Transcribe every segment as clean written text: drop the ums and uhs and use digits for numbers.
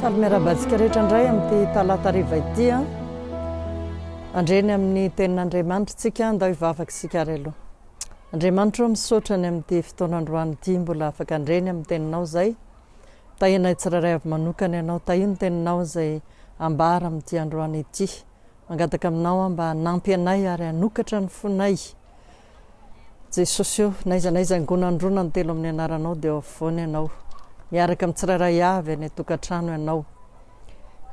Faly miarahaba antsika rehetra indray amin'ity talata hariva ity. Handre ny amin'ny tenin'Andriamanitra isika, andao hivavaka isika ary aloha. Andriamanitra ô, misaotra ny amin'ity fotoana androany ity mbola afaka handre ny amin'ny teninao izay. Tahianay tsirairay avy manokana ianao, tahio ny teninao izay ambara amin'ity androany ity. Mangataka aminao aho mba hanampy anay ary hanokatra ny fonay. Jesosy ô, n'aiza n'aiza angonandrona ny telo amin'ny anaranao dia eo afovoany ianao. Miaraka amin'ny tsirairay avy any an-tokantrano ianao.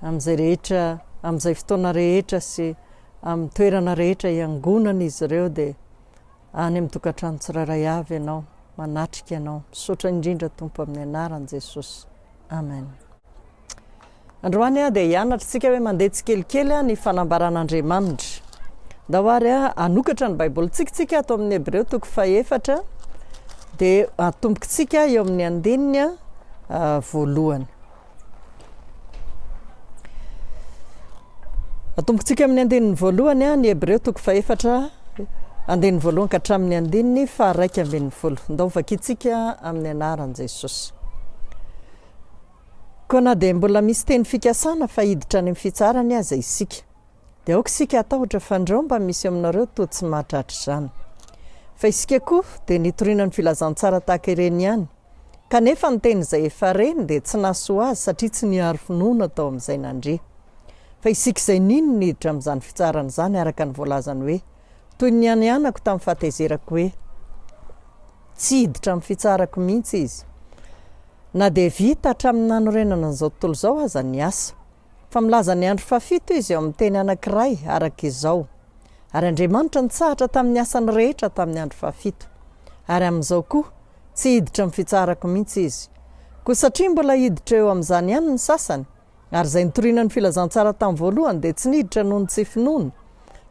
Amin'izay rehetra, amin'izay fotoana rehetra sy amin'ny toerana rehetra iangonan'izy ireo dia any amin'ny tokantrano tsirairay avy ianao, manatrika ianao. Misaotra indrindra Tompo amin'ny anaran'i Jesosy. Amen. Androany dia hianatra isika hoe mandeha tsikelikely ny fanambaran'Andriamanitra. Ndao ary hanokatra ny Baibolintsika isika ato amin'ny Hebreo toko fahefatra dia atombokitsika eo amin'ny andininy voalohany. Atombokitsika amin'ny andininy voalohany ny Hebreo toko fahefatra andininy voalohany ka hatramin'ny andininy faha-11. Ndao vakintsika amin'ny anaran'i Jesosy. Koa na dia mbola misy teny fikasana fa hiditra any amin'ny fitsarany aza isika, dia aoka isika hatahotra fandrao mba misy eo aminareo toa tsy mahatratra izany. Fa isika koa dia nitoriana ny filazantsara tahaka ireny ihany, kanefa ny teny izay efa reny dia tsy nahasoa azy satria tsy niharo finoana tao amin'izay nandre. Fa isika izay nino no hiditra amin'izany fitsarana izany araka ny voalazany hoe, Toy ny nianianako tamin'ny fahatezerako hoe, Tsy hiditra amin'ny fitsarako mihitsy izy. Na dia vita hatramin'ny nanorenana an'izao tontolo izao aza ny asa. Fa milaza ny andro fahafito izy eo amin'ny teny anankiray araka izao, Ary Andriamanitra nitsahatra tamin'ny asany rehetra tamin'ny andro fahafito. Ary amin'izao koa, tsy hiditra amin'ny fitsaharako mihitsy izy. Koa satria mbola hiditra eo amin'izany ihany ny sasany, ary izay nitoriana ny filazantsara tamin'ny voalohany dia tsy niditra noho ny tsy finoana,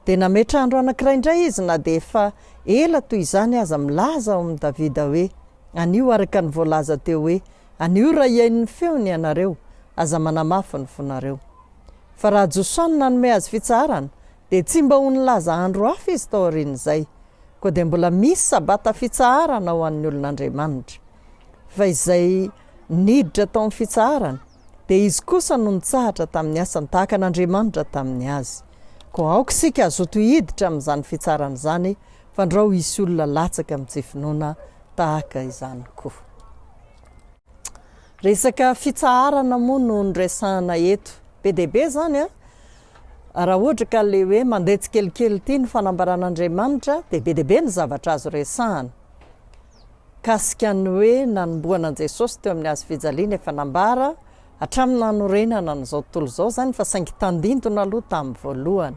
dia nametra andro anankiray indray izy na dia efa ela toy izany aza milaza ao amin'i Davida hoe, Anio araka ny voalaza teo hoe, Anio raha hihaino ny feony ianareo, aza manamafy ny fonareo. Fa raha Josoa no nanome azy fitsaharana, dia tsy mba ho nilaza andro hafa izy taorian'izay. Koa dia mbola misy Sabata fitsaharana ho an'ny olon'Andriamanitra. Fa izay niditra tao amin'ny fitsaharana, dia izy kosa no nitsahatra tamin'ny asany, tahaka an'Andriamanitra tamin'ny azy. Koa aoka isika hazoto hiditra amin'izany fitsaharana izany, Fandrao hisy olona latsaka amin'ny tsy finoana tahaka izany koa. Resaka fitsaharana moa no noresahana eto. Be dia be izany an! Raha ohatra ka ilay hoe mandeha tsikelikely ity ny fanambaran'Andriamanitra dia be dia be ny zavatra azo resahana. Mikasika ny hoe nanombohana an'i Jesosy teo amin'ny hazo fijaliana efa nambara hatramin'ny nanorenana an'izao tontolo izao izany fa saingy tandindona aloha tamin'ny voalohany.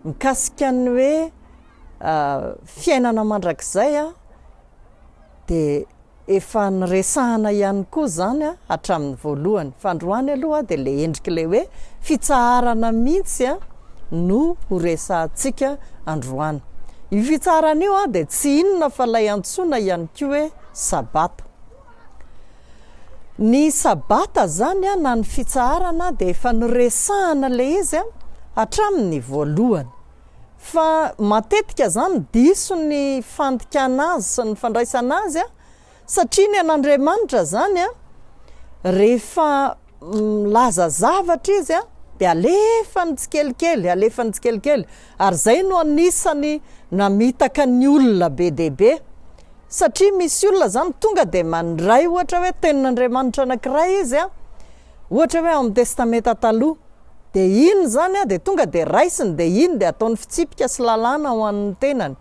Mikasika ny hoe fiainana mandrakizay dia efa niresahana ihany koa izany hatramin'ny voalohany. Fa androany aloha dia ilay endrik'ilay hoe fitsaharana mihitsy no ho resahantsika androany. Io fitsaharana io dia tsy inona fa ilay antsoina ihany koa hoe sabata. Ny sabata izany na ny fitsaharana dia efa noresahana ilay izy hatramin'ny voalohany. Fa matetika izany diso ny fandikana azy sy ny fandraisana azy satria ny an'Andriamanitra izany rehefa milaza zavatra izy dia alefany tsikelikely, alefany tsikelikely ary izay no anisany namitaka ny olona be dia be. Satria misy olona zany tonga dia mandray ohatra hoe tenin'Andriamanitra anankiray izy an, ohatra hoe ao amin'ny testamenta taloha, dia iny zany an dia tonga dia raisiny dia iny dia ataony fitsipika sy lalàna ho an'ny tenany.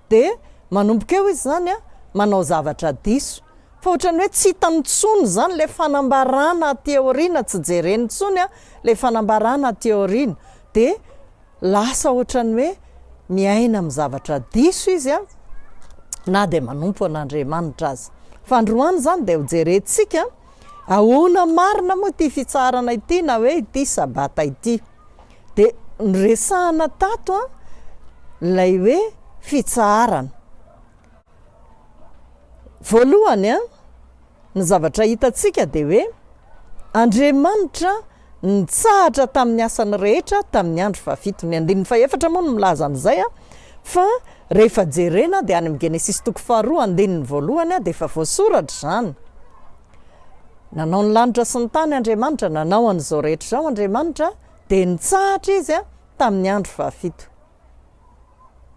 Dia manomboka eo izy zany an manao zavatra diso. Fa ohatran'ny hoe tsy hitany intsony zany ilay fanambarana aty aoriana, tsy jereny intsony an ilay fanambarana aty aoriana. Dia Lasa ohatran'ny hoe miaina amin'ny zavatra diso izy an, na dia manompo an'Andriamanitra aza. Fa androany izany dia hojerentsika ahoana marina moa ity fitsaharana ity na hoe ity sabata ity. Dia noresahana tato an, ilay hoe fitsaharana. Voalohany an, ny zavatra hitantsika dia hoe Andriamanitra nitsahatra tamin'ny asany rehetra tamin'ny andro fahafito. Ny andininy fahefatra moa no milaza an'izay an, fa rehefa jerena dia any amin'ny Genesisy toko faharoa andininy voalohany dia efa voasoratra izany. Nanao ny lanitra sy ny tany Andriamanitra, nanao an'izao rehetra izao Andriamanitra, dia nitsahatra Izy tamin'ny andro fahafito.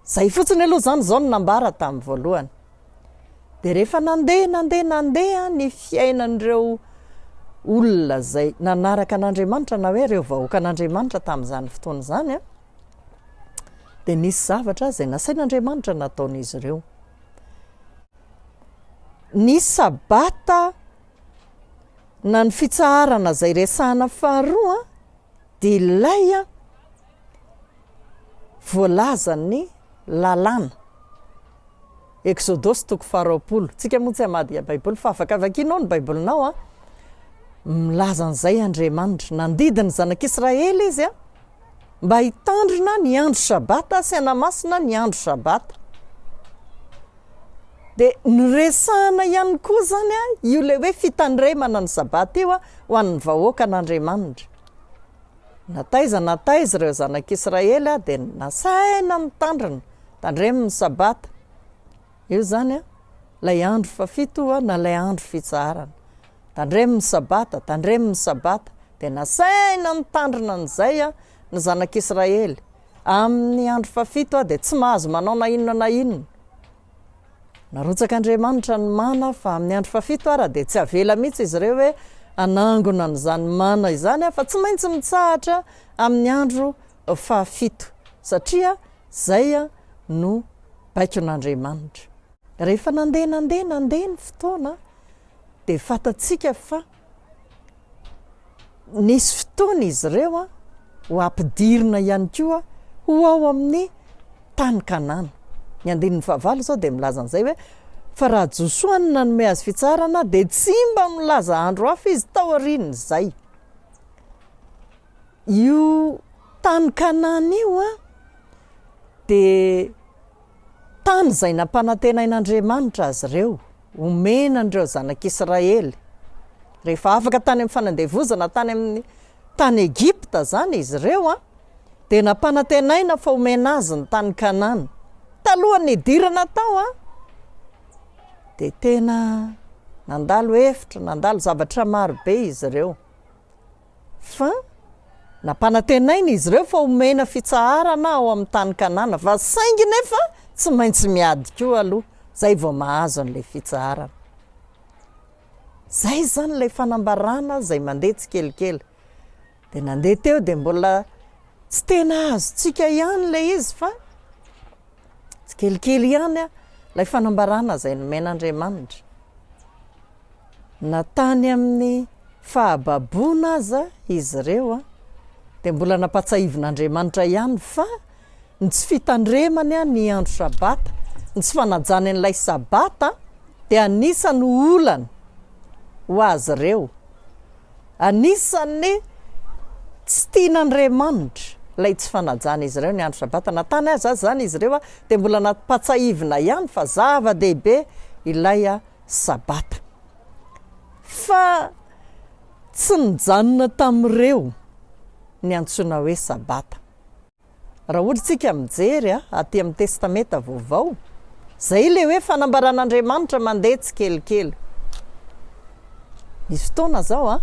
Izay fotsiny aloha izany izao no nambara tamin'ny voalohany. Dia rehefa nandeha, nandeha, nandeha ny fiainan'ireo olona izay nanaraka an'Andriamanitra na hoe ireo vahoakan'Andriamanitra tamin'izany fotoana izany, dia nisy zavatra izay nasain'Andriamanitra nataon'izy ireo. Ny Sabata na ny fitsaharana izay resahana faharoa dia ilay voalazan'ny lalàna. Eksodosy toko faharoapolo. Tsika moa tsy hamadika Baiboly fa afaka vakianao ny Baibolinao an. Milaza an'izay Andriamanitra. Nandidy ny zanak'Israely izy an, mba hitandrina ny andro Sabata sy hanamasina ny andro Sabata. Dia noresahana ihany koa izany an, io ilay hoe fitandremana ny Sabata io an, ho an'ny vahoakan'Andriamanitra. Na taiza na taiza ireo zanak'Israely dia nasaina nitandrina, tandremo ny Sabata. Io izany ilay andro fahafito na ilay andro fitsaharana. Tandremo ny Sabata, tandremo ny Sabata. Dia nasaina nitandrina an'izay ny zanak'Israely. Amin'ny andro fahafito dia tsy mahazo manao na inona na inona. Narotsak'Andriamanitra ny mana fa amin'ny andro fahafito ara dia tsy avela mihitsy izy ireo hoe hanangona an'izany mana izany fa tsy maintsy mitsahatra amin'ny andro fahafito satria izay no baikon'Andriamanitra. Rehefa nandeha nandeha nandeha ny fotoana dia fantatsika fa Nisy fotoana izy ireo ho ampidirina ihany koa ho ao amin'ny tany Kanana. Ny andininy fahavalo izao dia milaza an'izay hoe, Fa raha Josoa no nanome azy fitsarana, dia tsy mba milaza andro hafa izy taorian'izay. Io tany Kanana io dia tany izay nampanantenain'Andriamanitra azy ireo. Omena an'ireo zanak'Israely. Rehefa afaka tany amin'ny fanandevozana tany amin'ny tany Egypta izany izy ireo, dia nampanantenaina fa homena azy ny tany Kanana. Talohan'ny nidirana tao, dia tena nandalo efitra, nandalo zavatra maro be izy ireo. Fa nampanantenaina izy ireo fa homena fitsaharana ao amin'ny tany Kanana, fa saingy nefa tsy maintsy miady koa aloha, izay vao mahazo an'ilay fitsaharana. Izay izany ilay fanambarana izay mandeha tsikelikely. Dia nandeha teo dia mbola tsy tena azontsika ihany ilay izy fa tsikelikely ihany ilay fanambarana izay nomen'Andriamanitra. Na tany amin'ny fahababoana aza izy ireo dia mbola nampahatsiahivin'Andriamanitra ihany fa ny tsy fitandremany ny andro Sabata, ny tsy fanajany an'ilay Sabata dia anisan'ny olana ho azy ireo. Anisan'ny tsy tian'Andriamanitra ilay tsy fanajan'izy ireo ny andro Sabata. Na tany aza izany izy ireo dia mbola nampahatsiahivina ihany fa zava-dehibe ilay Sabata. Fa tsy nijanona tamin'ireo ny antsoina hoe Sabata. Raha ohatra isika mijery aty amin'ny Testamenta Vaovao, izay ilay hoe fanambaran'Andriamanitra mandeha tsikelikely. Misy fotoana izao,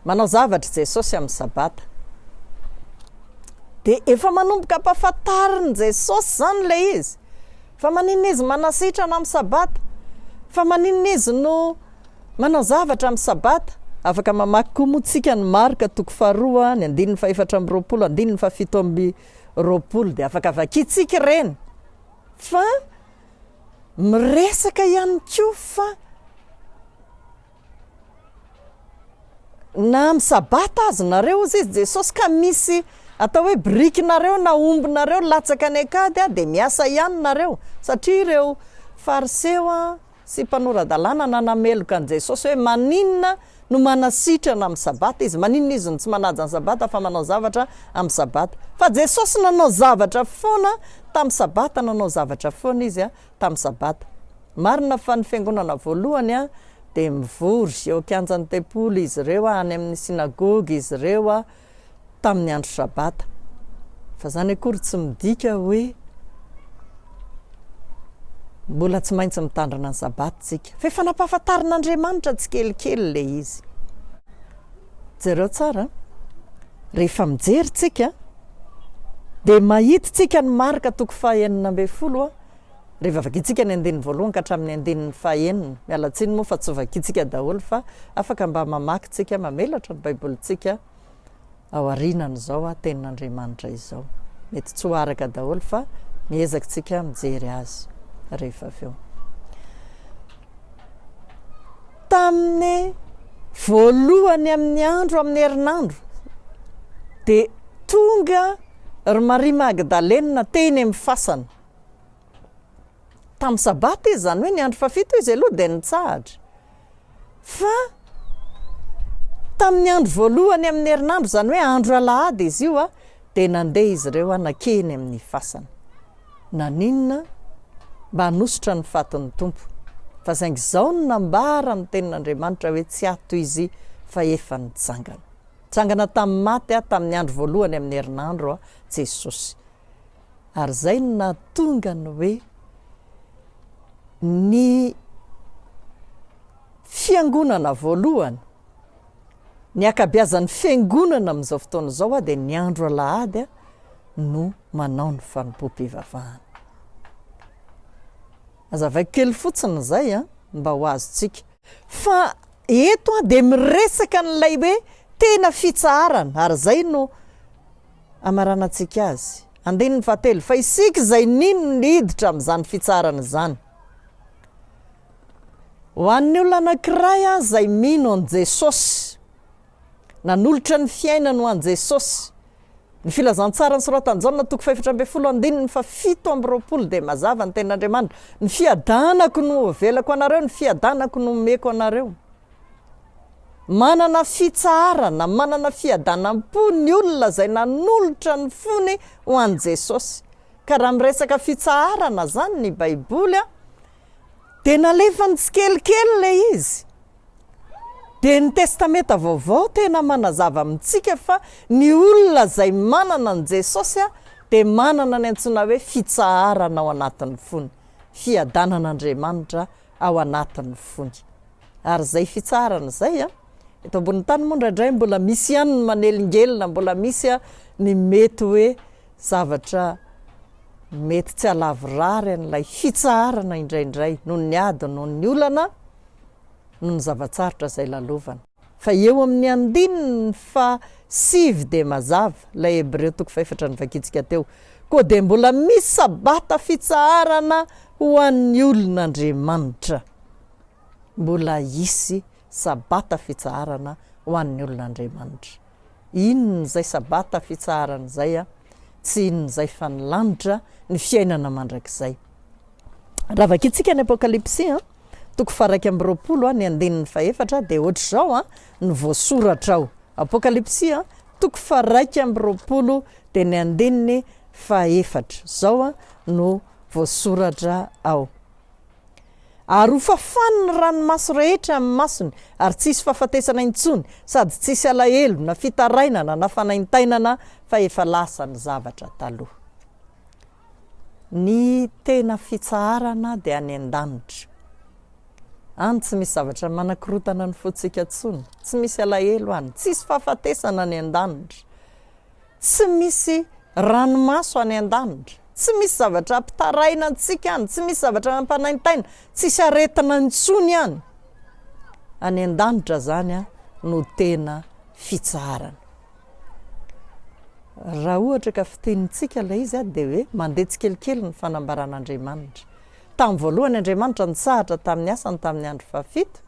manao zavatra i Jesosy amin'ny Sabata. Dia efa manomboka ampahafantarin'i Jesosy izany ilay izy. Fa maninona izy manasitrana amin'ny Sabata? Fa maninona izy no manao zavatra amin'ny Sabata? Afaka mamaky koa moa tsika ny Marka toko faharoa, ny andininy fahefatra amby roapolo, andininy fahafito amby roapolo, dia afaka vakintsika ireny. Fa miresaka ihany koa fa Na amin'ny sabata aza nareo hozy izy Jesosy ka misy atao hoe birikinareo na ombinareo latsaka any an-kady dia miasa ihany nareo satria ireo fariseo sy mpanora-dalàna nanameloka an'i Jesosy hoe maninona no manasitrana amin'ny sabata izy, maninona izy no tsy manaja ny sabata fa manao zavatra amin'ny sabata. Fa Jesosy nanao zavatra foana tamin'ny sabata, nanao zavatra foana izy tamin'ny sabata. Marina fa ny fiangonana voalohany dia mivory eo an-kianjan'ny tempoly izy ireo, any amin'ny synagoga izy ireo tamin'ny andro sabata. Fa izany akory tsy midika hoe. Mbola tsy maintsy mitandrina ny Sabata isika. Fa efa nampahafantarin'Andriamanitra tsikelikely ilay izy. Jereo tsara, rehefa mijery tsika dia mahita tsika ny Marka toko faha 16, rehefa vakintsika ny andininy voalohany ka hatramin'ny andininy faha enina. Miala tsiny moa fa tsy ho vakintsika daholo fa afaka mba mamaky tsika, mamelatra ny Baibolintsika. Aorianan'izao tenin'Andriamanitra izao. Mety tsy ho araka daholo fa miezaka tsika mijery azy rehefa avy eo. Tamin'ny voalohany amin'ny andro amin'ny herinandro dia tonga ry Maria Magdalena teny amin'ny fasana. Tamin'ny sabata izy, izany hoe ny andro fahafito izy aloha dia nitsahatra. Fa tamin'ny andro voalohany amin'ny herinandro, izany hoe andro alahady izy io, dia nandeha izy ireo nankeny amin'ny fasana. Naninona? Mba hanosotra ny fatin'ny Tompo. Fa saingy izao no nambara ny tenin'Andriamanitra hoe tsy ato izy fa efa nitsangana. Nitsangana tamin'ny maty tamin'ny andro voalohany amin'ny herinandro Jesosy. Ary izay no nahatonga ny hoe ny fiangonana voalohany, ny ankabeazan'ny fiangonana amin'izao fotoana izao dia ny andro alahady no manao ny fanompoam-pivavahana. Hazavaiko kely fotsiny izay mba ho azontsika. Fa eto dia miresaka an'ilay hoe tena fitsaharana ary izay no Hamaranantsika azy. Andininy fahatelo, Fa isika izay nino no hiditra amin'izany fitsaharana izany. Ho an'ny olona anankiray izay mino an'i Jesosy, nanolotra ny fiainany ho an'i Jesosy, ny filazantsara nosoratan'i Jaona toko fahefatra ambin'ny folo andininy faha-27 dia mazava ny tenin'Andriamanitra, Ny fiadanako no avelako anareo, ny fiadanako no omeko anareo. Manana fitsaharana, manana fiadanam-po ny olona izay nanolotra ny fony ho an'i Jesosy. Ka raha miresaka fitsaharana izany ny Baiboly, dia nalefany tsikelikely ilay izy. Dia ny Testamenta Vaovao tena manazava amintsika fa ny olona izay manana an'i Jesosy dia manana ny antsoina hoe fitsaharana ao anatin'ny fony, fiadanan'Andriamanitra ao anatin'ny fony. Ary izay fitsaharana izay, eto ambonin'ny tany moa indraindray mbola misy ihany ny manelingelina, mbola misy ny mety hoe zavatra mety tsy halavorary an'ilay fitsaharana indraindray noho ny ady, noho ny olana, noho ny zava-tsarotra izay lalovana. Fa eo amin'ny andininy faha sivy dia mazava, ilay Hebreo toko fahefatra novakintsika teo, koa dia mbola misy sabata fitsaharana ho an'ny olon'Andriamanitra. Mbola hisy Sabata fitsaharana ho an'ny olon'Andriamanitra. Inona izay Sabata fitsaharana izay? Tsy inona izay fa ny lanitra, ny fiainana mandrakizay. Raha vakintsika ny Apokalypsy, toko faha-21, ny andininy fahefatra, dia ohatr'izao no voasoratra ao. Apokalypsy, toko faha-21, dia ny andininy fahefatra. Izao no voasoratra ao. Ary hofafany ny ranomaso rehetra amin'ny masony, ary tsy hisy fahafatesana intsony, sady tsy hisy alahelo, na fitarainana, na fanaintainana, fa efa lasa ny zavatra taloha. Ny tena fitsaharana dia any an-danitra. Any tsy misy zavatra manakorontana ny fontsika intsony, tsy misy alahelo any, tsy hisy fahafatesana any an-danitra. Tsy misy ranomaso any an-danitra, tsy misy zavatra hampitaraina antsika any, tsy misy zavatra hampanaintaina, tsisy aretina intsony any. Any an-danitra izany no tena fitsaharana. Raha ohatra ka fitenintsika ilay izy dia hoe mandeha tsikelikely ny fanambaran'Andriamanitra. Tamin'ny voalohany Andriamanitra nitsahatra tamin'ny asany tamin'ny andro fahafito,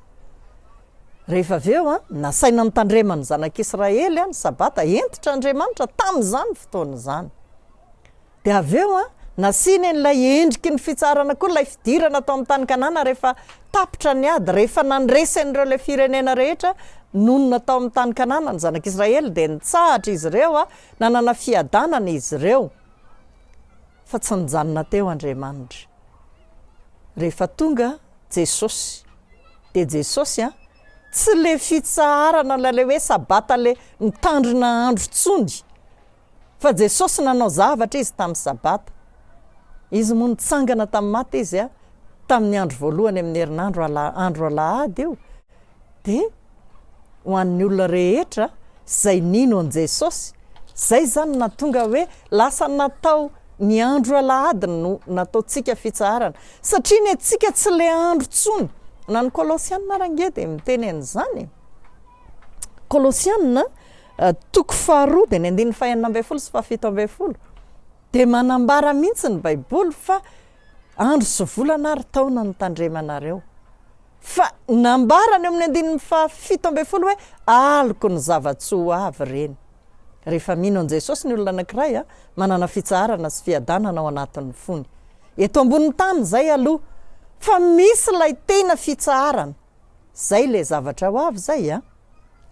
Rehefa avy eo, nasaina notandreman'ny zanak'Israely ny Sabata. Hentitra Andriamanitra tamin'izany fotoana izany. Dia avy eo, nasiany an'ilay endriky ny fitsaharana koa, ilay fidirana tao amin'ny tany Kanana rehefa tapitra ny ady, rehefa nandresy an'ireo ilay firenena rehetra nonina tao amin'ny tany Kanana ny zanak'Israely, dia nitsahatra izy ireo, nanana fiadanana izy ireo. Fa tsy nijanona teo Andriamanitra. Rehefa tonga Jesosy. Dia Jesosy an, tsy le fitsaharana ilay le hoe sabata le mitandrina andro tsony, fa Jesosy nanao zavatra izy tamin'ny sabata. Izy moa nitsangana tamin'ny maty izy an, tamin'ny andro voalohany amin'ny herinandro ala, andro alahady io, dia ho an'ny olona rehetra izay nino an'i Jesosy. Izay izany no nahatonga hoe lasa natao ny andro alahady no nataontsika fitsaharana. Satria ny antsika tsy ilay andro intsony. Na ny Kolosiana ary ange dia miteny an'izany e. Kolosiana toko faharoa dia ny andininy fahenina ambin'ny folo sy fahafito ambin'ny folo dia manambara mihitsy ny Baiboly fa andro sy volana ary taona no tandremanareo. Fa nambarany eo amin'ny andininy faha 17 hoe aloky ny zava-tsoa ho avy ireny. Rehefa mino an'i Jesosy ny olona anankiray, manana fitsaharana sy fiadanana ao anatin'ny fony. Eto ambonin'ny tany izay aloha, fa misy ilay tena fitsaharana. Izay ilay zavatra ho avy izay an!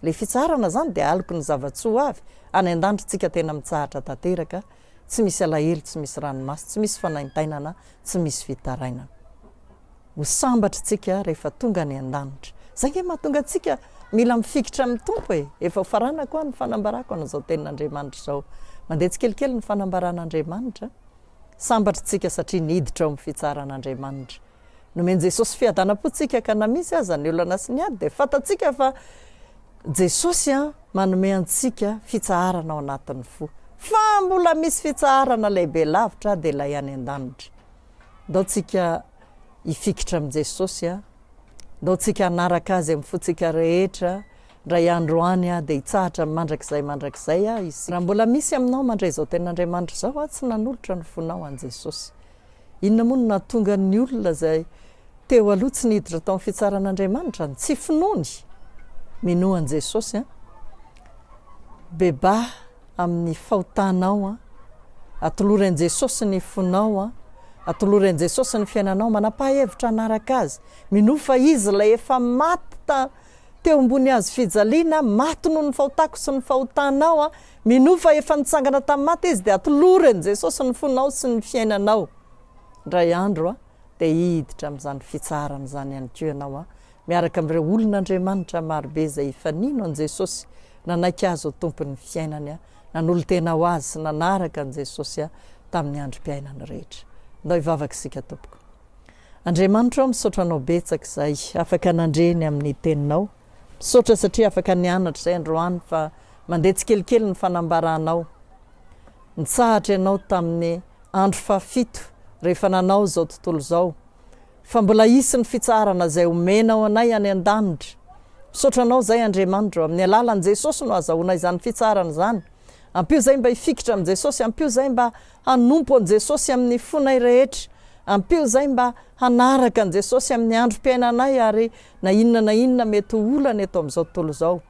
Ilay fitsaharana izany dia aloky ny zava-tsoa ho avy. Any an-danitra isika tena mitsahatra tanteraka, tsy misy alahelo, tsy misy ranomaso, tsy misy fanaintainana, tsy misy fitarainana. Ho sambatra isika rehefa tonga any an-danitra. Izay ange mahatonga antsika mila mifikitra amin'ny Tompo e! Efa ho faranako aho ny fanambarako an'izao tenin'Andriamanitra izao. Mandeha tsikelikely ny fanambaran'Andriamanitra. Sambatra isika satria niditra ao amin'ny fitsaran'Andriamanitra. Nomen'i Jesosy fiadanam-po isika ka na misy aza ny olana sy ny ady dia fantatsika fa Jesosy manome antsika fitsaharana ao anatin'ny fo. Fa mbola misy fitsaharana lehibe lavitra dia ilay any an-danitra. Ndao tsika hifikitra amin'i Jesosy a! Ndao tsika hanaraka Azy amin'ny fontsika rehetra, indray andro any a, dia hitsahatra amin'ny mandrakizay mandrakizay a isika. Raha mbola misy aminao mandray izao tenin'Andriamanitra izao a, tsy nanolotra ny fonao an'i Jesosy. Inona moa no nahatonga ny olona izay teo aloha tsy niditra tao amin'ny fitsaran'Andriamanitra? Ny tsy finoany. Minoa an'i Jesosy a. Bebaha amin'ny fahotanao an, atolory an'i Jesosy ny fonao an, atolory an'i Jesosy ny fiainanao, manapaha hevitra hanaraka Azy, minoa fa Izy ilay efa maty ta, teo ambony hazo fijaliana, maty noho ny fahotako sy ny fahotanao an, minoa fa efa nitsangana tamin'ny maty Izy dia atolory an'i Jesosy ny fonao sy ny fiainanao. Indray andro an, dia hiditra amin'izany fitsaharana izany ihany koa ianao an, miaraka amin'ireo olon'Andriamanitra marobe izay efa nino an'i Jesosy, nanaiky Azy ho Tompon'ny fiainany, nanolo-tena ho Azy sy nanaraka an'i Jesosy tamin'ny androm-piainany rehetra. Ndao hivavaka isika tompoko. Andriamanitra ô, misaotra Anao betsaka izay afaka nandre ny amin'ny Teninao. Misaotra satria afaka nianatra izay androany fa mandeha tsikelikely ny fanambaranao. Nitsahatra Ianao tamin'ny andro fahafito rehefa nanao izao tontolo izao. Fa mbola hisy ny fitsaharana izay omenao anay any an-danitra. Misaotra Anao izay Andriamanitro, amin'ny alalan'i Jesosy no azahoana izany fitsaharana izany. Ampio izay mba hifikitra amin'i Jesosy, ampio izay mba hanompo an'i Jesosy amin'ny fonay rehetra, ampio izay mba hanaraka an'i Jesosy amin'ny androm-piainanay ary na inona na inona mety ho olana eto amin'izao tontolo izao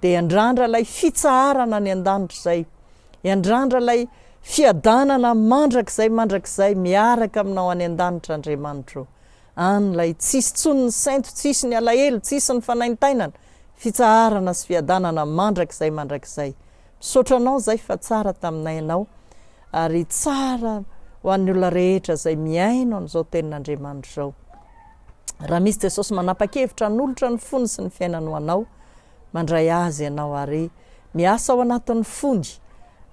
dia hiandrandra ilay fitsaharana any an-danitra izay. Hiandrandra ilay fiadanana mandrakizay mandrakizay miaraka aminao any an-danitra Andriamanitra ô. Any ilay tsy hisy intsony ny sento, tsy hisy ny alahelo, tsy hisy ny fanaintainana, fitsaharana sy fiadanana mandrakizay mandrakizay. Misaotra anao izay fa tsara taminay ianao ary tsara ho an'ny olona rehetra izay mihaino an'izao tenin'Andriamanitra izao. Raha misy Jesosy manapa-kevitra hanolotra ny fony sy ny fiainany ho anao, mandray azy ianao ary miasa ao anatin'ny fony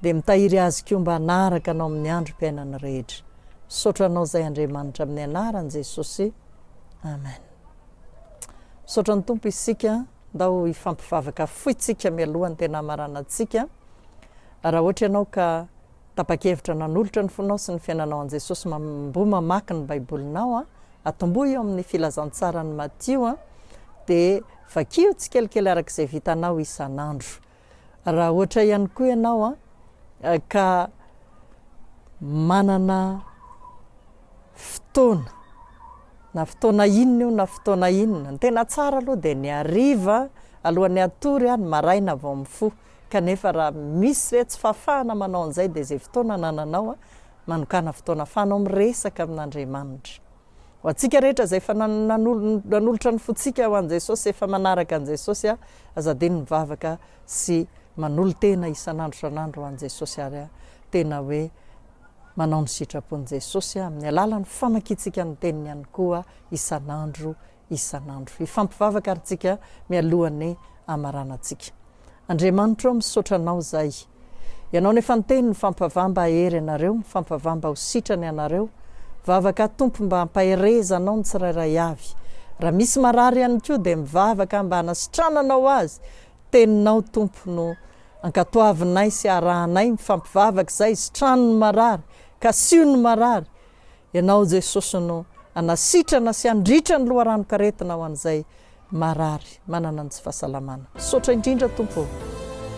dia mitahiry azy koa mba hanaraka anao amin'ny androm-piainany rehetra. Misaotra anao izay Andriamanitra amin'ny anaran'i Jesosy. Amen. Misaotra ny Tompo isika. Ndao hifampivavaka fohy tsika mialoha ny tena hamaranantsika. Raha ohatra ianao ka tapa-kevitra nanolotra ny fonao sy ny fiainanao an'i Jesosy mboa mamaky ny Baibolinao, Atombohy eo amin'ny Filazantsaran'i Matio, dia vakio tsikelikely araka izay vitanao isan'andro. Raha ohatra ihany koa ianao ka manana fotoana, na fotoana inona io na fotoana inona, ny tena tsara aloha dia ny hariva alohan'ny hatory, ny maraina vao mifoha. Kanefa raha misy ve tsy fahafahana manao an'izay dia izay fotoana anananao, Manokàna fotoana ahafahanao miresaka amin'Andriamanitra. Ho antsika rehetra izay efa nanolotra ny fontsika ho an'i Jesosy, efa manaraka an'i Jesosy, aza adino mivavaka sy manolo-tena isan'andro isan'andro ho an'i Jesosy ary tena hoe manao ny sitrapon'i Jesosy amin'ny alalan'ny famakiantsika ny Teniny ihany koa isan'andro isan'andro. Hifampivavaka ary tsika mialohan'ny hamaranantsika. Andriamanitra ô, misaotra Anao izahay. Ianao no efa niteny, mifampivavaha mba hahery ianareo, mifampivavaha mba ho sitrana ianareo. Mivavaka Tompo mba hampaherezanao ny tsirairay avy. Raha misy marary ihany koa dia mivavaka mba hanasitrananao azy. Teninao Tompo no ankatoavinay sy arahanay mifampivavaka izay, sitrano ny marary, kasiho ny marary. Ianao Jesosy no hanasitrana sy handritra ny loharanon-karetina ho an'izay marary manana ny tsy fahasalamana. Misaotra indrindra Tompo ô!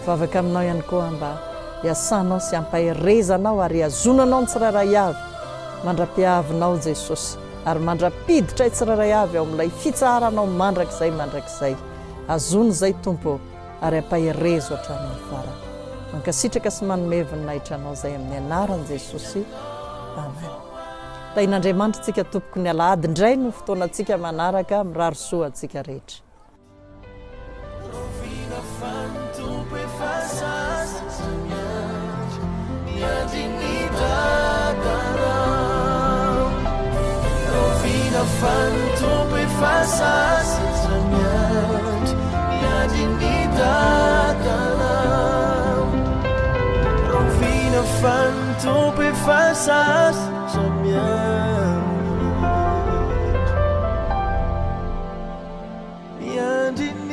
Mivavaka aminao ihany koa mba hiasanao sy hampaherezanao ary hihazonanao ny tsirairay avy mandra-piavinao Jesosy ary mandra-piditray tsirairay avy ao amin'ilay fitsaharanao mandrakizay mandrakizay. Hazony izay Tompo ô ary ampaherezo hatramin'ny farany. Mankasitraka sy manome voninahitra Anao izay amin'ny anaran'i Jesosy. Amen. Tahin'Andriamanitra tsika tompoko ny alahady indray no fotoanantsika manaraka mirary soa antsika rehetra. Rahoviana fa ny Tompo efa sasatra miandry, miandry ny dadanao. Rahoviana fa ny Tompo efa sasatra miandry, miandry ny dadanao. Rahoviana fa ny Tompo efa sasatra miandry, miandry ny.